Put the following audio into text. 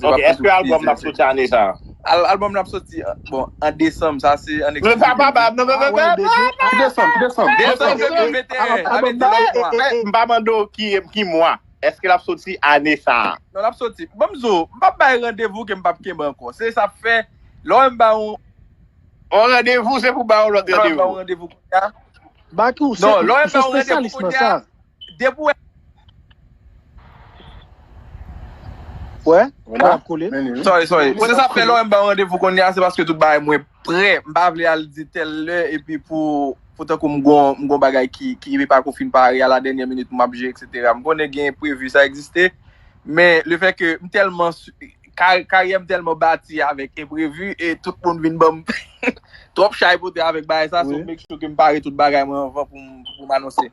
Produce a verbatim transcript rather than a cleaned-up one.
Ok, èske albòm nan ap soti ane sa a? Al- Albòm nan ap soti, bon, an desanm, sa se an Non, sa pa ba, non, non, non, non, non. An desanm, desanm. Desanm de mil venteyen, sa vle di lòt mwa. M pa mande w ki, ki mwa. Èske l ap soti ane sa a? Non, l ap soti. Bon, m di w, m p ap bay randevou ke m p ap kenbe ankò. Se sa k fè, lè w wè m ba yon Yon randevou, se pou ba yon lòt lè w wè m ba randevou. Yon randevou kounye a, Baky, ou se, non, lè w wè ou m se ba yon randevou espesyalis nan kounye sa. A, depi w wè Wè, Vwala. kole. Men li, wi. Sorry, sorry. Se sa k fè lè w wè m ba yon randevou kounye a, se paske tout bagay mwen prè. M pa vle al di tèl lè, epi pou, pou tankou m gon, m gon bagay ki, ki epi pa kou fin pare a la dènyè minit, m ap jere, etsetera. M konnen gen enprevi, sa egziste. Men, le fè ke m tèlman, su- ka- karyè m tèlman bati avèk enprevi, e tout moun vin ban m twòp chay pote avèk bagay sa, so Wi. Make sure ke m pare tout bagay mwen anvan pou m, pou m anonse.